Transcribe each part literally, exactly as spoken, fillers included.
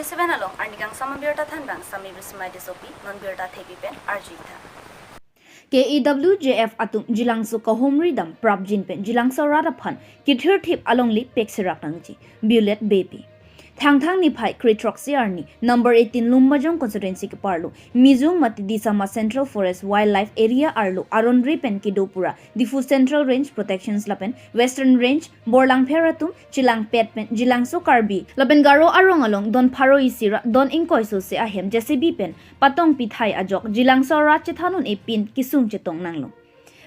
Seven along arni kangsam abirta thanbang Sami Bismai Tissopi, non birta thepi pen arjuitha. K E W J F atum Jilangso kahumri dam prapjin pen Jilangso arat aphan kithirthip alongle pekserak nangji, Bullet Beypi. Thangthang niphai kre-throksi arni, number eighteen Lumbajong constituency keparlo, Mijung mate Disama Central Forest Wildlife Area arlo aron ri pen kedo pura Diphu Central Range Protections lapen Western Range Borlangpher atum chelangpet pen Jilangso Karbi lapen Garo arong along don pharo isi ra don ingkoi sose ahem J C B pen patong pithai ajok Jilangso arat chethan un-e pin kesung chetong nanglo.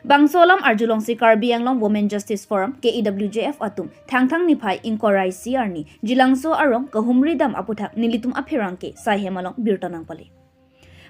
Bangso alam arjulongsi Karbi Anglong Women Justice Forum, K E W J F atum Thangthang niphai ingkoi ra isi arni Jilangso arong kahumri dam aputhak nelitum apherangke saihem along birta nangpale.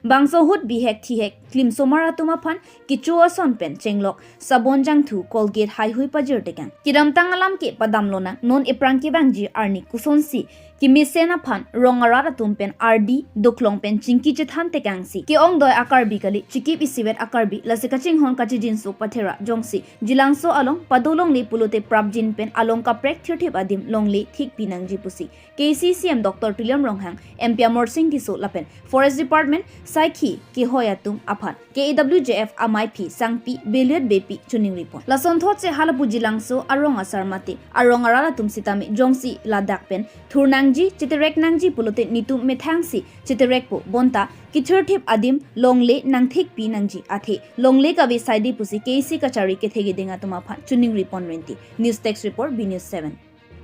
Bangso ahut bihek thihek klimsomar atum aphan kecho ason pen chenglok, sabon jangthu, Colgate haihui pajir tekang. Kedamtang alam ke padam lonang, non ephrang kevangji arni kosonsi kemesen aphan rong arat atum pen ardi, doklong pen chingki chethan tekangsi ke-ongdoi a-Karbi kali, chikip isivet a-Karbi, lasi kachinghon kachijinso pathera jongsi Jilangso along pado longle pulote prapjin pen along kaprek thirthip adim longle thikpi nangji pusi K C C M Doctor Tuliram Ronghang, M P Amarsing Tisso lapen Forest Department saikhi kehoi atum aphan K E W J F amaiphi sangpi Bullet Beypi choningri pon. Lason thotsi halapu Jilangso arong asar mate arong arat atum sitame jongsi ladak pen thur nangji, cheterek nangji pulote netum methangsi cheterekpo, bonta kithirthip adim longle nangthikpi nangji, athe longle kave saide pusi K C kachari kethe keding atum aphan choningri pon renti. News Desk Report, B News seven.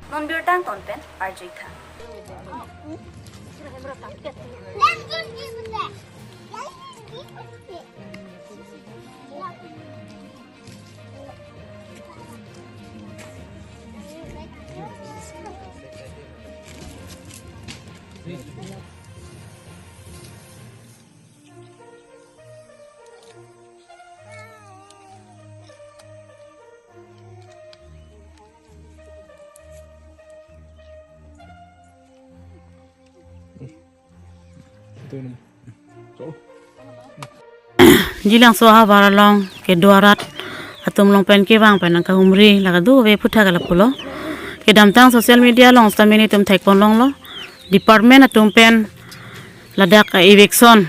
Non birta angton pen arjuitha. Jilangso ahavar along kedo arat atum along pen kevang pen nangkahumri la kadokave aphuthak ke lapulo. Kedamtang social media along sitame netum thekpon longlo. Department atum pen ladak ka-eviction.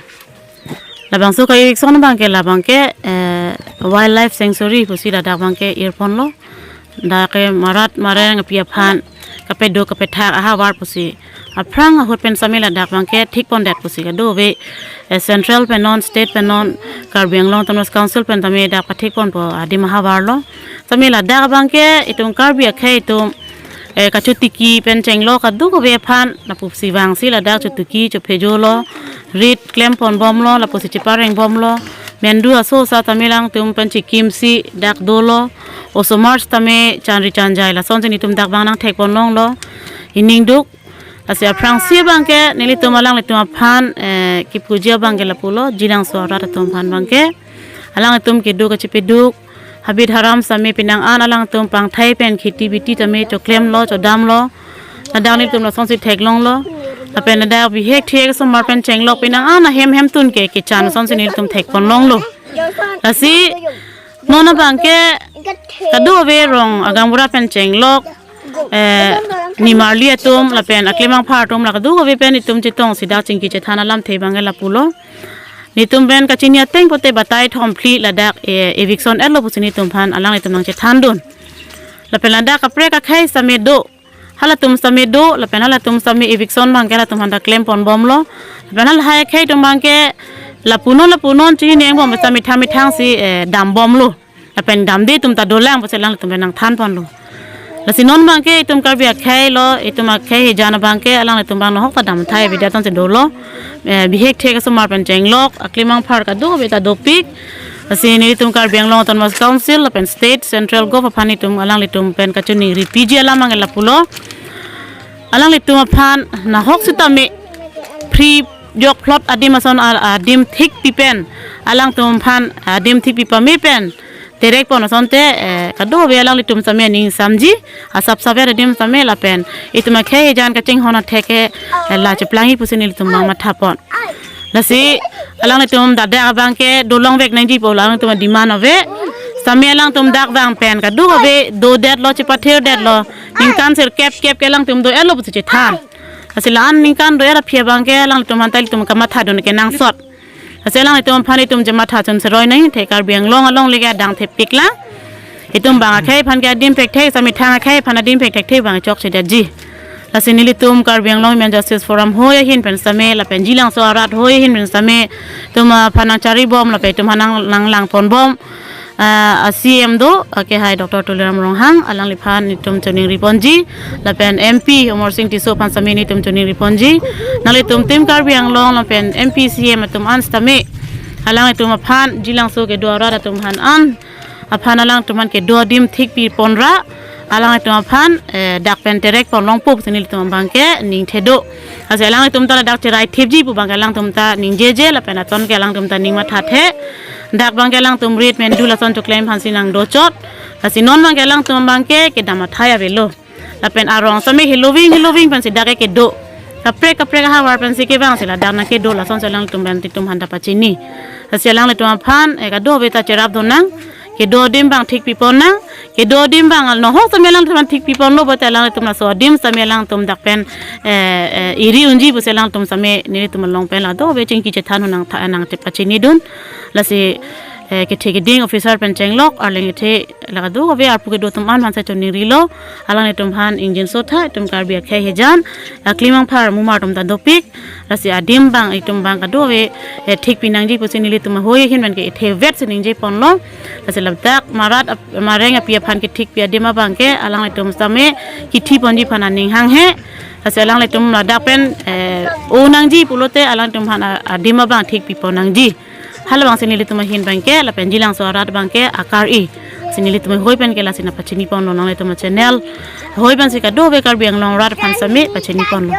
Labangso ka-eviction abangke labangke, eh, wildlife sanctuary pusi ladak abangke irponlo. Dak ke marat mareng api aphan kapedo kapethak ahavar pusi aphrang ahut pen sitame ladak abangke thikpondet pusi kadokave, eh, central pen non, state pen non, Karbi Anglong Autonomous Council pen tame dak pathikponpo adim ahavarlo. Sitame ladak abangke itum Karbi akhei itum, eh, kachotiki pen chenglok kadokave aphan lapusi vangsi ladak chotiki chophejolo, rit klemponbomlo, lapusi cheparengbomlo. Mendu aso sa tame alangtum pen chikimsi dak dolo. Osomar sitame chanri chanjai lasonsi netum dak abang nangthekpon longlo. Ining duk. Lasi aphrangsi abangke nelitum alanglitum aphan, eh, kipuji abangke lapulo, Jilangso arat atum aphan abangke. Alanglitum keduk kachepeduk, habit haram sitame penang an alangtum pangthai pen kheti biti tame choklemlo, chodamlo. Ladak netum lasonsi theklonglo. Lapen ladak bihek thihek osomar pen chenglok penang an ahem hemtun ke kechan lasonsi netum thekpon longlo. Lasi non abangke kadokave rong agaonbura pen chenglok, eh, nimarli atum lapen aklemangphar atum la kadokave pen itum chetongsi dak chingki chethan alamthe abangke lapulo. Netum pen kachini ateng pote batai thomphli ladak, eh, eviction etlo pusi netum aphan alanglitum nangchethandun. Lapen ladak kaprek akhei sitame do. Halatum sitame do, lapen halatum sitame eviction abangke halatum aphan ta klemponbomlo. Lapen halahai akhei atum abangke lapunon lapunon chini nengbom sitame methang methangsi, eh, dambomlo. Lapen damde atum ta dolang pusi alangtum pen nangthanponlo. Lasi non abangke itum Karbi akhei lo, itum akhei hijan abangke alanglitum abang nahok ta damthai bida tonsi dolo. Eh, bihek thihek osomar pen chenglok, aklemangphar kadokave ta dopik. Lasi nelitum Karbi Anglong Autonomous Council lapen State, Central Gov aphan itum alanglitum pen kachoningri piji alam abangke lapulo. Alanglitum aphan nahok sitame free jok plot adim ason a-, adim thikpi pen, alangtum aphan adim thikpi pame pen terekpon asonte, eh, kadokave alanglitum sitame aning samji, asap saver adim sitame lapen itum akhei hijan kachinghon atheke, eh, la cheplangji pusi nelitum abang mathapon. Lasi alanglitum dak abangke dolongvek nangji pu alanglitum ademand ave. Sitame alangtum dak vang pen kadokave dodetlo, chepathirdetlo, ningkan sirkep kep ke alangtum do-etlo pusi chethan. Lasi la-an ningkan do-er aphi abangke alanglitum aphan ta ilitum kamathadun kenangsot. Lasi alanglitum aphan itum chematha chun seroi nangji, the Karbi Anglong alongle ke adang thepik lang. Itum bang akhei aphan ke adim pekthek, samethang akhei aphan adim pekthekthe bang chokchedetji. Lasi nelitum Karbi Anglong Women Justice Forum hoi ahin pen sitame, lapen Jilangso arat hoi ahin pen sitame, itum aphan nangcharibom, lapen itum aphan nang, nanglangponbom, ah, a C M do, akehai Doctor Tuliram Ronghang, alangliphan itum choningriponji, lapen M P Amarsing Tisso aphan sitame nelitum choningriponji, nanglitum Team Karbi Anglong, lapen M P C M atum an sitame, alanglitum aphan, Jilangso kedo arat atum aphan an, aphan alangtum aphan kedo adim thikpiponra, alanglitum aphan, eh, dak pen terek ponlongpo pusi nelitum abangke ningthedo. Lasi alanglitum ta ladak cherai thipji pu abangke alangtum ta ningjeje lapen aton ke alangtum ta ningmathathe. Dak abangke alangtum rit mendu lason choklem aphansi nangdochot. Lasi non abangke alangtum abangke kedam athai avelo. Lapen arong sitame heloving heloving pensi dak ke kedo. Kaprek kaprek ahavar pensi kevangsi ladak nangkedo, lasonsi alangtum pen itum aphan ta pachini. Lasi alanglitum aphan, eh, kadokave ta cherapdun nang. Kedo adim abang thikpipon nang. Kedo adim abang nohok sitame alangtum aphan thikpiponlo pulote alanglitum laso adim sitame alangtum dak pen, eh, eh, iri unji pusi alangtum sitame nelitum along pen la do ave chingki chethan un nang tha-, nangpachinidun. Lasi, eh, kethe keding officer pen chenglok, arleng kethe la kadokave arpu kedo atum an aphan si choningrilo, alanglitum aphan ingjinso tha, itum Karbi akhei hejan, aklimang phar mumar atum ta dopik, lasi adim abang, itum abang kadokave, eh, thikpi nangji pusi nelitum hoi ahin pen ke ithe vetsi ningjeponlo, lasi ladak marat ap-, mareng api aphan kethikpi adim abangke, alanglitum sitame kithipon ji aphan aning hanghe, lasi alanglitum ladak pen, eh, o nangji pulote, alanglitum aphan a-, adim abang thikpipon nangji. Halabangsi nelitum ahin abangke, lapen Jilangso arat abangke akar-i. Si nelitum hoi pen ke lasi nangpachiniponlo nanglitum channel. Hoi pensi kadokave Karbi Anglong arat aphan sitame pachiniponlo.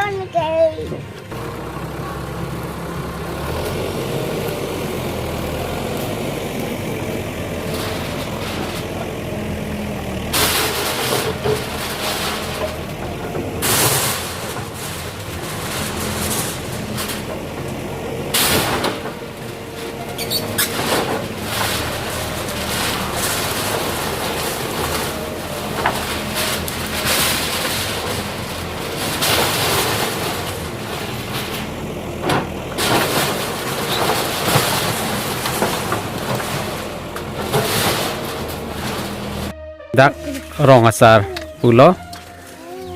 Dak rong asar pulo.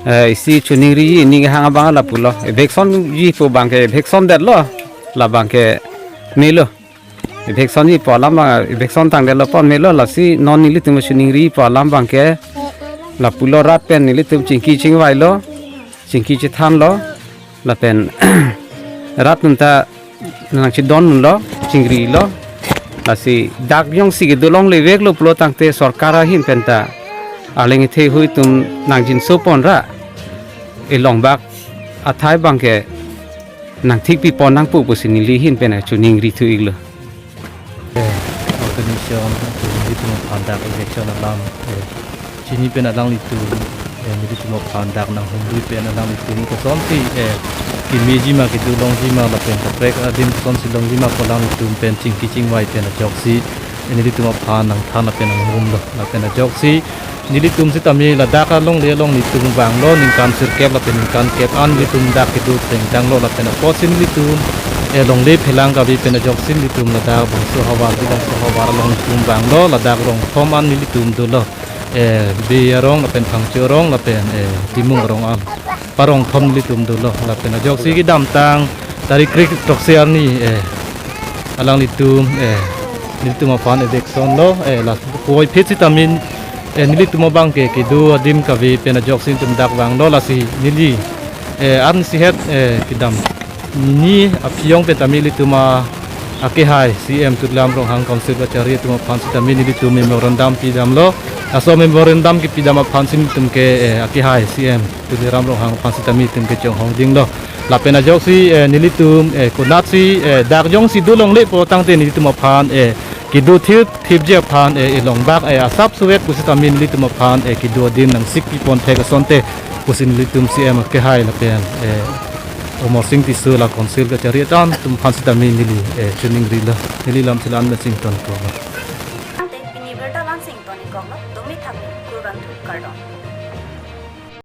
Eh, isi choningri ning hang abang la pulo. Eviction ji pu abangke eviction detlo. La abangke melo. Eviction ji pu alam abang, eviction tangdetlo pon melo, lasi non nelitum choningri pu alam abangke. La pulo rat pen nelitum chingki chingvailo. Chingki chethanlo. Lapen rat atum ta nangchedonlo, chingrilo. Lasi dak jongsi kedo longle veklo pulo tangte sorkar ahin pen ta arleng kethe hoi atum nangjinsoponra. Elongbak athai abangke nangthikpipon nangpo pusi neli ahin pen choningri thu-iklo. Eh, organization, nelitum aphan dak eviction alam, eh, chini pen alanglitum, eh, nelitum aphan dak nanghumri pen alanglitum kosonsi, eh, kemeji ma kedo longji ma lapen kaprek adim kosonsi longji ma pu alanglitum pen chingki chingvai pen ajoksi, eh, nelitum aphan nangthan lapen nanghumlo lapen ajoksi nelitum sitame ladak alongle along nelitum vanglo ningkan sirkep lapen ningkan kep an nelitum dak kedo pengdanglo lapen apotsi nelitum, eh, longle phelang kave pen ajoksi nelitum ladak bangso havar di bangso havar along nelitum vanglo ladak rong thom an nelitum dolo, eh, Bey arong lapen Phangcho arong lapen, eh, Timung arong an. Parong thom nelitum dolo lapen ajoksi kedamtang tarik kre-throksi arni, eh, alanglitum, eh, nelitum aphan eviction lo, eh, la puvoiphit sitame, eh, nelitum abangke kedo adim kave pen ajoksi nelitum dak vanglo lasi neli, eh, arnisi het, eh, kedam nini aphi ong pen tame nelitum a akehai C M Tuliram Ronghang Council kachari atum aphan sitame nelitum memorandum pidamlo. Laso memorandum kepidam aphansi nelitum ke, eh, akehai C M Tuliram Ronghang aphan sitame nelitum kechonghongdinglo. Lapen ajoksi, eh, nelitum, eh, konatsi, eh, dak jongsi dolongle pu tangte nelitum aphan, eh, kedo thip thipji aphan, eh, elongbak, eh, asap suvet pusitame nelitum aphan, eh, kedo adim nangsikpipon thek asonte pusi nelitum C M akehai lapen, eh, Amarsing Tisso la Council kachari atum aphan sitame neli, eh, choningrilo. Neli lam si la-an machington kok lo. Ante pini birta la-an si ingtonkoklo, dome thakme kurvangthu kardom.